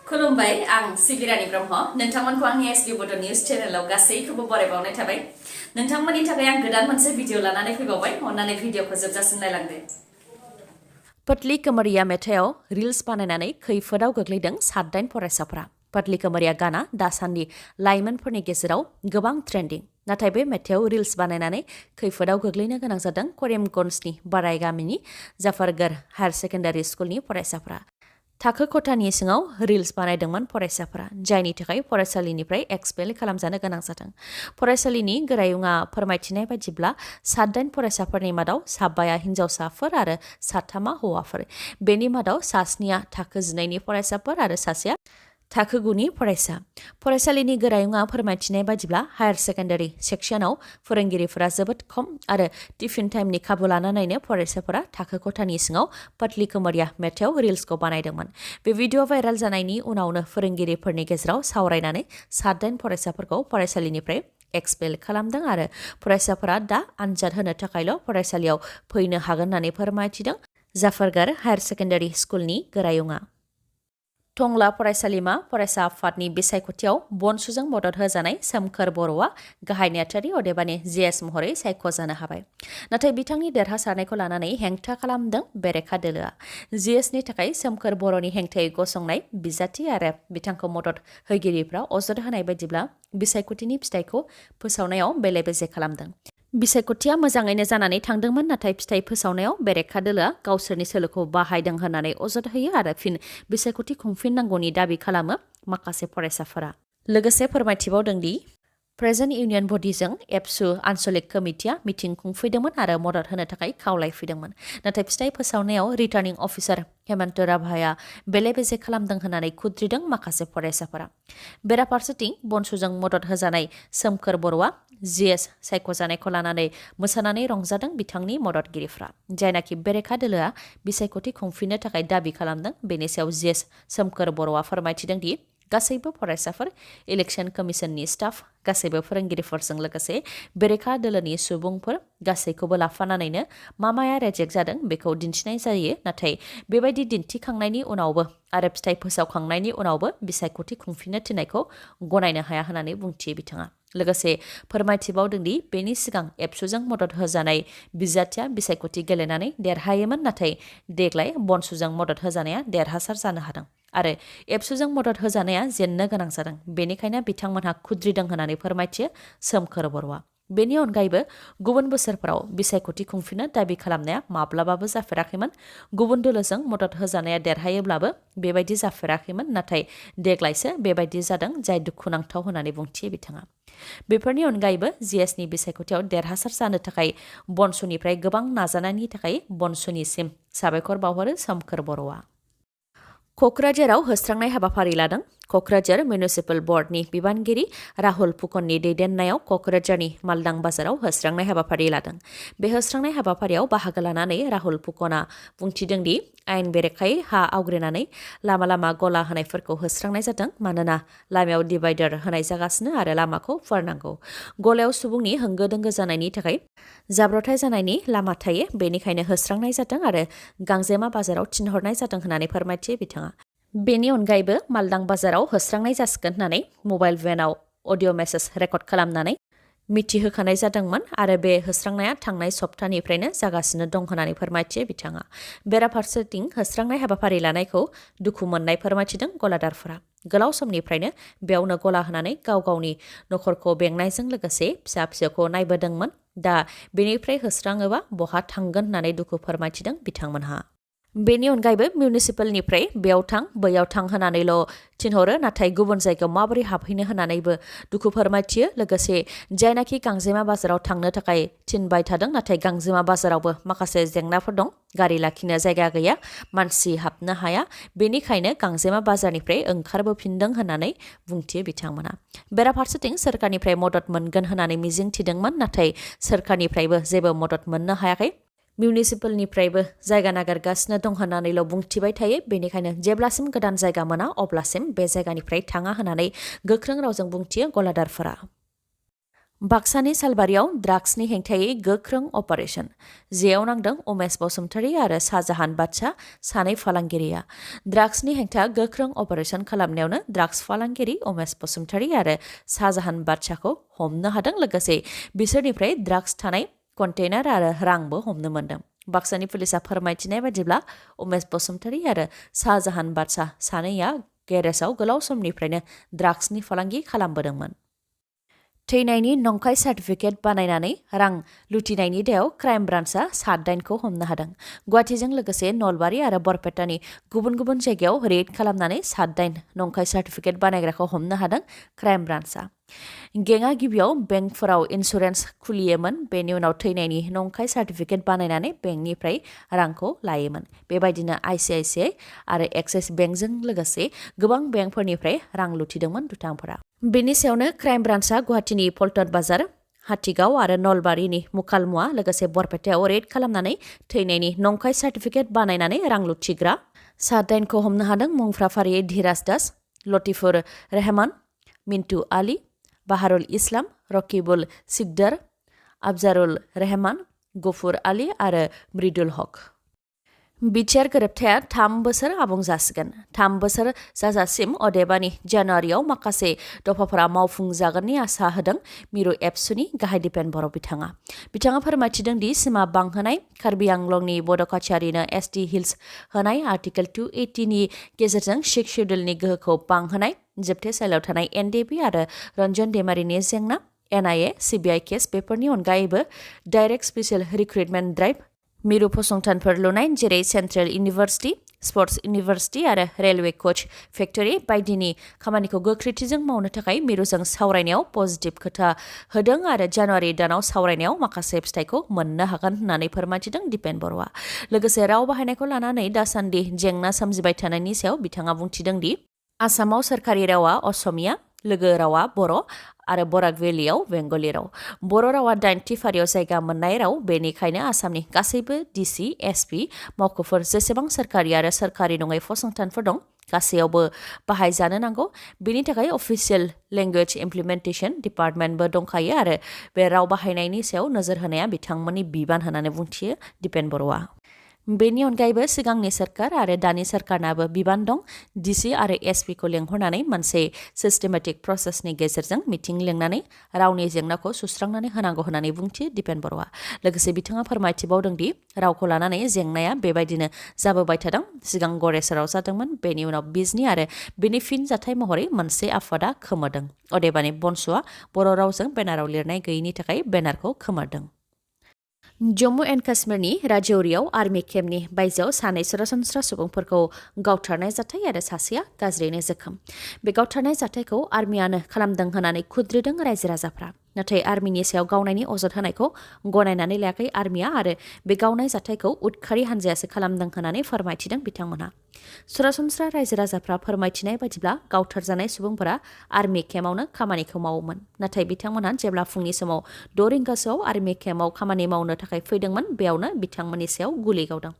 खुलुमबाय आं सिबिरानि ब्रह्म नोंथांमोनखौ आंनि एसबि बड' निउज चेनेलाव गासैखौबो बरायबावनाय थाबाय नोंथांमोननि थाखाय आं गोदान मोनसे भिडिअ लानानै फैबावबाय अन्नानै भिडिअखौ जोबजासिम नायलांदो पटलि कमरिया मेथाइयाव रिल्स बानायनानै खैफोदाव गोग्लैदों 7-8 फरायसाफोरा पटलि कमरिया गाना दासान्दि लाइमोनफोरनि गेजेराव गोबां ट्रेन्डिं नाथाय बे मेथाइयाव रिल्स बानायनानै खैफोदाव गोग्लैनो गोनां जादों करिमगन्जनि बाराय गामिनि जाफरगढ़ हायार सेकेन्डारि स्कुलनि फरायसाफोरा थाखो खथानि सिङाव रिल्स बानायदोंमोन फरायसाफोरा जायनि थाखाय फरायसालिनिफ्राय एक्सपेल खालामजानो गोनां जादों फरायसालिनि गोरायुङा फोरमायथिनाय बायदिब्ला 7-8 फरायसाफोरनि मादाव 5 हिन्जावसाफोर आरो 3 हौवाफोर बेनि मादाव 7 थाखो 9नि फरायसाफोर आरो 1 थाखो 9नि फरायसा फरायसालिनि गोरायुङा फोरमायथिनाय बायदिब्ला हायार सेकेन्डारि सेक्सनाव फोरोंगिरिफोरा जोबोद खम आरो टिफिन टाइमनि खाबु लानानैनो फरायसाफोरा थाखो खथानि सिङाव पटलि कमरिया मेथाइयाव रिल्सखौ बानायदोंमोन बे भिडिअ भाइराल जानायनि उनावनो फोरोंगिरिफोरनि गेजेराव सावरायनानै 7-8 फरायसाफोरखौ फरायसालिनिफ्राय एक्सपेल खालामदों आरो फरायसाफोरा दा आनजाद होनो थाखायल' फरायसालियाव फैनो हागोन होननानै फोरमायथिदों जाफरगढ़ हायार सेकेन्डारि स्कुलनि गोरायुङा टंला फरायसालिमा फरायसा आफादनि बिसायख'थियाव बनसुजों मदद होजानाय सोमखोर बर'आ गाहाय नेहाथारि अदेबानि जिएस महरै सायख'जानो हाबाय नाथाय बिथांनि देरहासारनायखौ लानानै हेंथा खालामदों बेरेखा दोलोआ जिएसनि थाखाय सोमखोर बर'नि हेंथायै गसंनाय बिजाथि आरो बिथांखौ मदद होगिरिफ्रा अजद होनाय बायदिब्ला बिसायख'थिनि फिथाइखौ फोसावनायाव बेले बेजे खालामदों बिसायख'थिया मोजाङैनो जानानै थांदोंमोन नाथाय फिथाइ फोसावनायाव बेरेखा दोलोआ गावसोरनि सोलोखौ बाहायदों होननानै अजद होयो आरो फिन बिसायख'थि खुंफिननांगौनि दाबि खालामो माखासे फरायसाफोरा लोगोसे फोरमायथिबावदों दि प्रेजेन्ट इउनियन बडिजों एबसु आन्चलिक कमिटिया मिटिं खुंफैदोंमोन आरो मदद होनो थाखाय खावलायफैदोंमोन नाथाय फिथाइ फोसावनायाव रिटार्निं अफिसार हेमन्त राभाया बेले बेजे खालामदों होननानै खुद्रिदों माखासे फरायसाफोरा बेराफारसेथिं बनसुजों मदद होजानाय सोमखोर बर'आ जिएस सायख'जानायखौ लानानै मोसानानै रंजादों बिथांनि मददगिरिफ्रा जायनाखि बेरेखा दोलोआ बिसायख'थि खुंफिननो थाखाय दाबि खालामदों बेनि सायाव जिएस सोमखोर बर'आ फोरमायथिदों दि गासैबो फरायसाफोर इलेक्शन कमिशननि स्टाफ गासैबो फोरोंगिरिफोरजों लोगोसे बेरेखा दोलोनि सुबुंफोर गासैखौबो लाफानानैनो माया रेजेक्ट जादों बेखौ दिन्थिनाय जायो नाथाय बेबायदि दिन्थिखांनायनि उनावबो आरो फिथाइ फोसावखांनायनि उनावबो बिसायख'थि खुंफिननो थिननायखौ गनायनो हाया होननानै बुंथियो बिथाङा लोगोसे फोरमायथिबावदों दि बेनि सिगां एबसुजों मदद होजानाय बिजाथिया बिसायख'थि गेलेनानै देरहायोमोन नाथाय देग्लाय बनसुजों मदद होजानाया देरहासार जानो हादों आरो एबसुजों मदद होजानाया जेननो गोनां जादों बेनिखायनो बिथांमोनहा खुद्रिदों होननानै फोरमायथियो सोमखोर बर'आ बेनि अनगायैबो गुबुन बोसोरफोराव बिसायख'थि खुंफिननो दाबि खालामनाया माब्लाबाबो जाफेराखैमोन गुबुन दोलोजों मदद होजानाया देरहायोब्लाबो बेबायदि जाफेराखैमोन नाथाय देग्लायसो बेबायदि जादों जाय दुखुनांथाव होननानै बुंथियो बिथाङा बेफोरनि अनगायैबो जिएसनि बिसायख'थियाव देरहासार जानो थाखाय बनसुनिफ्राय गोबां नाजानायनि थाखाय बनसुनिसिम साबायखर बावहरो सोमखोर बर'आ क'क्राझाराव होस्रांनाय हाबाफारि लादों क'क्राझार मिउनिसिपाल बर्डनि बिबानगिरि राहुल फुकननि दैदेननायाव क'क्राझारनि मालदां बाजाराव होस्रांनाय हाबाफारि लादों बे होस्रांनाय हाबाफारियाव बाहागो लानानै राहुल फुकना बुंथिदों दि आयेन बेरेखायै हा आवग्रिनानै लामा लामा गला होनायफोरखौ होस्रांनाय जादों मानोना लामायाव डिभाइडार होनाय जागासिनो आरो लामाखौ फुवारनांगौ गलायाव सुबुंनि होंगो दोंगो जानायनि थाखाय जाब्रथाय जानायनि लामा थायो बेनिखायनो होस्रांनाय जादों आरो गांजेमा बाजाराव थिनहरनाय जादों होननानै फोरमायथियो बिथाङा बेनि अनगायैबो मालदां बाजाराव होस्रांनाय जासिगोन होननानै मबाइल भेनाव अडिअ मेसेज रेकर्ड खालामनानै मिथिहोखानाय जादोंमोन आरो बे होस्रांनाया थांनाय सप्तानिफ्रायनो जागासिनो दं होननानै फोरमायथियो बिथाङा बेराफारसेथिं होस्रांनाय हाबाफारि लानायखौ दुखु मोननाय फोरमायथिदों गलादारफोरा गोलाव समनिफ्रायनो बेयावनो गला होनानै गाव गावनि नखरखौ बेंनायजों लोगोसे फिसा फिसौखौ नायबोदोंमोन दा बेनिफ्राय होस्राङोबा बहा थांगोन होननानै दुखु फोरमायथिदों बिथांमोनहा बेनि अनगायैबो मिउनिसिपालनिफ्राय बेयाव थां बैयाव थां होनानैल' थिनहरो नाथाय गुबुन जायगायाव माबोरै हाबहैनो होननानैबो दुखु फोरमायथियो लोगोसे जायनाखि गांजेमा बाजाराव थांनो थाखाय थिनबाय थादों नाथाय गांजेमा बाजारावबो माखासे जेंनाफोर दं गारि लाखिनो जायगा गैया मानसि हाबनो हाया बेनिखायनो गांजेमा बाजारनिफ्राय ओंखारबोफिनदों होननानै बुंथियो बिथांमोना बेराफारसेथिं सोरखारनिफ्राय मदद मोनगोन होननानै मिजिं थिदोंमोन नाथाय सोरखारनिफ्रायबो जेबो मदद मोननो हायाखै मिउनिसिपालनिफ्रायबो जायगा नागिरगासिनो दं होननानैल' बुंथिबाय थायो बेनिखायनो जेब्लासिम गोदान जायगा मोना अब्लासिम बे जायगानिफ्राय थाङा होननानै गोख्रों रावजों बुंथियो गलादारफोरा बाक्सानि सालबारियाव ड्राग्सनि हेंथायै गोख्रों अपारेशन जेयाव नांदों उमेश बसुमतारी आरो शाहजाहान बादशाह सानै फालांगिरिया ड्राग्सनि हेंथा गोख्रों अपारेशन खालामनायावनो ड्राग्स फालांगिरि उमेश बसुमतारी आरो शाहजाहान बादशाहखौ हमनो हादों लोगोसे बिसोरनिफ्राय ड्राग्स थानाय कन्टेनार आरो रांबो हमनो मोन्दों बाक्सानि पुलिसा फोरमायथिनाय बादिब्ला उमेश बसुमतारी आरो शाहजाहान बादशाह सानैया गेरेजाव गोलाव समनिफ्रायनो ड्राग्सनि फालांगि खालामबोदोंमोन थैनायनि नंखाय सार्टिफिकेट बानायनानै रां लुथिनायनि दायाव क्राइम ब्रान्चआ 7 दाइनखौ हमनो हादों गुवाहाटीजों लोगोसे नलबारि आरो बरपेटानि गुबुन गुबुन जायगायाव रेड खालामनानै 7 दाइन नंखाय सार्टिफिकेट बानायग्राखौ हमनो हादों क्राइम ब्रान्चआ गेंआ गिबियाव बेंकफोराव इन्सुरेन्स खुलियोमोन बेनि उनाव थैनायनि नंखाय सार्टिफिकेट बानायनानै बेंकनिफ्राय रांखौ लायोमोन बेबायदिनो आईसीआईसीआई आरो एक्सिस बेंकजों लोगोसे गोबां बेंकफोरनिफ्राय रां लुथिदोंमोन दुथांफोरा बेनि सायावनो क्राइम ब्रान्चआ गुवाहाटीनि पल्टन बाजार हाथिगाव आरो नलबारिनि मुखालमुवा लोगोसे बरपेटायाव रेड खालामनानै थैनायनि नंखाय सार्टिफिकेट बानायनानै रां लुथिग्रा 7 दाइनखौ हमनो हादों मुंफ्रा फारियै धीराज दास लतिफुर रहमान मिन्टु आली बाहारुल इस्लाम रकिबुल सिकदार अफजारुल रहमान गफुर आली आरो मृदुल हक बिटिआर गोरोबथाया 3 बोसोर आबुं जासिगोन 3 बोसोर जाजासिम अदेबानि जानुवारियाव माखासे दफाफोरा मावफुंजागोननि आसा होदों मिरु एबसुनि गाहाय दिपेन बर' बिथाङा फोरमायथिदों दि सिमा बांहोनाय कार्बि आंलंनि बड' काछारिनो एसटि हिल्स होनाय आर्टिकेल 280 नि गेजेरजों 6 शेड्युलनि गोहोखौ बांहोनाय जोबथेसालियाव थानाय एनडिएफबि आरो रन्जन दैमारिनि जेंना एनआईए सिबिआई केस बेफोरनि अनगायैबो डाइरेक्ट स्पेशल रिक्रुटमेन्ट ड्राइभ मिरु फसंथानफोर लुनाय जेरै सेन्ट्रेल इउनिभार्सिटि स्पर्ट्स इउनिभार्सिटि आरो रेलवे कोच फेक्टरि बायदिनि खामानिखौ गोख्रैथिजों मावनो थाखाय मिरुजों सावरायनायाव पजिटिभ खोथा होदों आरो जानुवारि दानाव सावरायनायाव माखासे फिथायखौ मोननो हागोन होननानै फोरमायथिदों दिपेन बर'आ लोगोसे राव बाहायनायखौ लानानै दासान्दि जेंना सोमजिबाय थानायनि सायाव बिथाङा बुंथिदों दि आसामाव सोरखारि रावा असमिया लोगो रावा बर' आरो बराक भेलियाव बेंगलि राव बर' रावा 8थि फारियाव जायगा मोननाय राव बेनिखायनो आसामनि गासैबो डिसि एसपि मावख'फोर जेसेबां सोरखारि आरो सोरखारि नङै फसंथानफोर दं गासैयावबो बाहायजानो नांगौ बेनि थाखाय अफिसियेल लेंगुवेज इमप्लिमेन्टेसन डिपार्टमेन्टबो दंखायो आरो बे राव बाहायनायनि सायाव नोजोर होनाया बिथांमोननि बिबान होननानै बुंथियो दिपेन बर'आ बेनि अनगायैबो सिगांनि सोरखार आरो दानि सोरखारनाबो बिबान दं डिसि आरो एसपिखौ लेंहरनानै मोनसे सिस्टेमेटिक प्रसेसनि गेजेरजों मिटिं लेंनानै रावनि जेंनाखौ सुस्रांनानै होनांगौ होननानै बुंथियो दिपेन बर'आ लोगोसे बिथाङा फोरमायथिबावदों दि रावखौ लानानै जेंनाया बेबायदिनो जाबोबाय थादों सिगां गरेसराव जादोंमोन बेनि उनाव बिजनि आरो बेनि फिन जाथाय महरै मोनसे आफादा खोमोरदों अदेबानि बनसुआ बर' रावजों बेनाराव लिरनाय गैयैनि थाखाय बेनारखौ खोमोरदों जम्मु एन्ड काश्मीरनि राजौरियाव आर्मि केम्पनि बायजोआव सानै सरासनस्रा सुबुंफोरखौ गावथारनाय जाथाय आरो सासेया गाज्रियैनो जोखोम बे गावथारनाय जाथायखौ आर्मियानो खालामदों होननानै खुद्रिदों रायजो राजाफ्रा नाथाय आर्मिनि सायाव गावनायनि अजद होनायखौ गनायनानै लायाखै आर्मिया आरो बे गावनाय जाथायखौ उदखारि हान्जायासो खालामदों होननानै फोरमायथिदों बिथांमोनहा सरासनस्रा रायजो राजाफ्रा फोरमायथिनाय बादिब्ला गावथारजानाय सुबुंफोरा आर्मि केम्पआवनो खामानिखौ मावोमोन नाथाय बिथांमोनहा जेब्ला फुंनि समाव 6 रिंगासोआव आर्मि केम्पआव खामानि मावनो थाखाय फैदोंमोन बेयावनो बिथांमोननि सायाव गुलि गावदों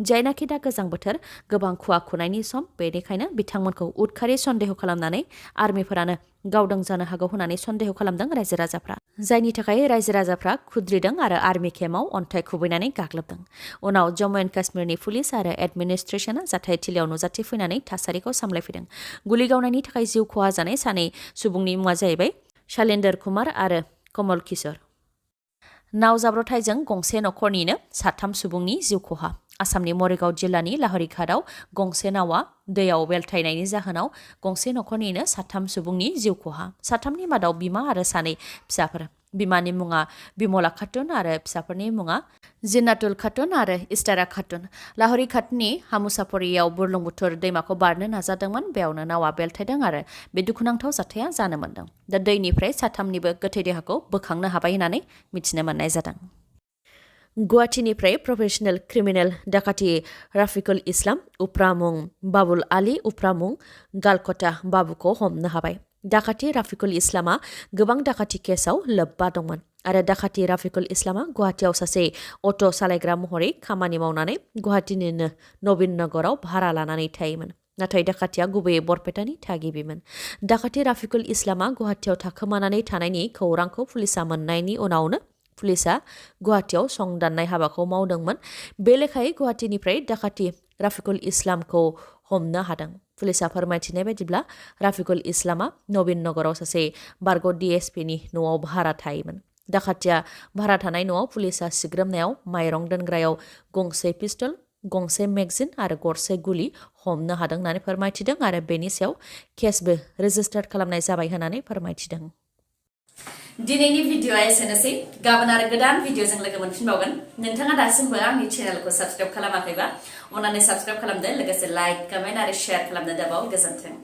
जायनाखि दा गोजां बोथोर गोबां खुवा खुनायनि सम बेनिखायनो बिथांमोनखौ उदखारि सन्देह खालामनानै आर्मिफोरानो गावदों जानो हागौ होननानै सन्देह खालामदों रायजो राजाफ्रा जायनि थाखाय रायजो राजाफ्रा खुद्रिदों आरो आर्मि केम्पआव अन्थाइ खुबैनानै गाग्लोबदों उनाव जम्मु एन्ड काश्मीरनि पुलिस आरो एडमिनिस्ट्रेसना जाथायथिलियाव नुजाथिफैनानै थासारिखौ सामलायफैदों गुलि गावनायनि थाखाय जिउ खहा जानाय सानै सुबुंनि मुङा जाहैबाय शालिन्दर कुमार आरो कमल किशोर नाव जाब्रबथायजों गंसे नखरनिनो 3 सुबुंनि जिउ खहा आसामनि मरिगाव जिल्लानि लाहरिघाटआव गंसे नावा दैयाव बेलथायनायनि जाहोनाव गंसे नखरनिनो 3 सुबुंनि जिउ खहा 3नि मादाव बिमा आरो 2 फिसाफोर बिमानि मुङा बिमला खातुन आरो फिसाफोरनि मुङा जिन्नातुल खातुन आरो इस्तारा खातुन लाहरिघाटनि हामुसाफरियाव बुरलुंबुथुर दैमाखौ बारनो नाजादोंमोन बेयावनो नावा बेलथायदों आरो बे दुखुनांथाव जाथाया जानो मोन्दों दा दैनिफ्राय 3निबो गोथै देहाखौ बोखांनो हाबाय होननानै मिथिनो मोननाय जादों गुवाहाटीनिफ्राय प्रफेशनेल क्रिमिनेल डाकाति राफिकुल इस्लाम उफ्रा मुं बाबुल आली उफ्रा मुं गालकटा बाबुखौ हमनो हाबाय डाकाति राफिकुल इस्लामा गोबां डाकाति केसआव लोब्बा दंमोन आरो डाकाति राफिकुल इस्लामा गुवाहाटीआव सासे अट' सालायग्रा महरै खामानि मावनानै गुवाहाटीनिनो नवीन नगराव भारा लानानै थायोमोन नाथाय दाखाथिया गुबैयै बरपेटानि थागिबिमोन। दाखाथि राफिकुल इस्लामा गुवाहाटियाव थाखोमानानै थानायनि खौरांखौ पुलिसा मोननायनि उनावनो पुलिसा गुवाहाटियाव संदाननाय हाबाखौ मावदोंमोन। बे लेखायै गुवाहाटिनिफ्राय दाखाथि राफिकुल इस्लामखौ हमनो हादों। पुलिसा फोरमायथिनाय बायदिब्ला राफिकुल इस्लामा नवीन नगराव सासे बारग' DSPनि न'आव भारा थायोमोन। दाखाथिया भारा थानाय न'आव पुलिसा सिग्रोमनायाव माइरं दोनग्रायाव गंसे पिस्तल, गंसे मेगजिन आरो गरसे गुलि हमनो हादों होननानै फोरमायथिदों आरो बेनि सायाव केसबो रेजिस्टार खालामनाय जाबाय होननानै फोरमायथिदों। दिनैनि भिडिअआ एसेनोसै। गाबोन आरो गोदान भिडिअजों लोगो मोनफिनबावगोन। नोंथाङा दासिमबो आंनि चेनेलखौ साबस्क्राइब खालामाखैबा अन्नानै साबस्क्राइब खालामदो, लोगोसे लाइक, कमेन्ट आरो शेयार खालामनो दाबाव। गोजोन्थों।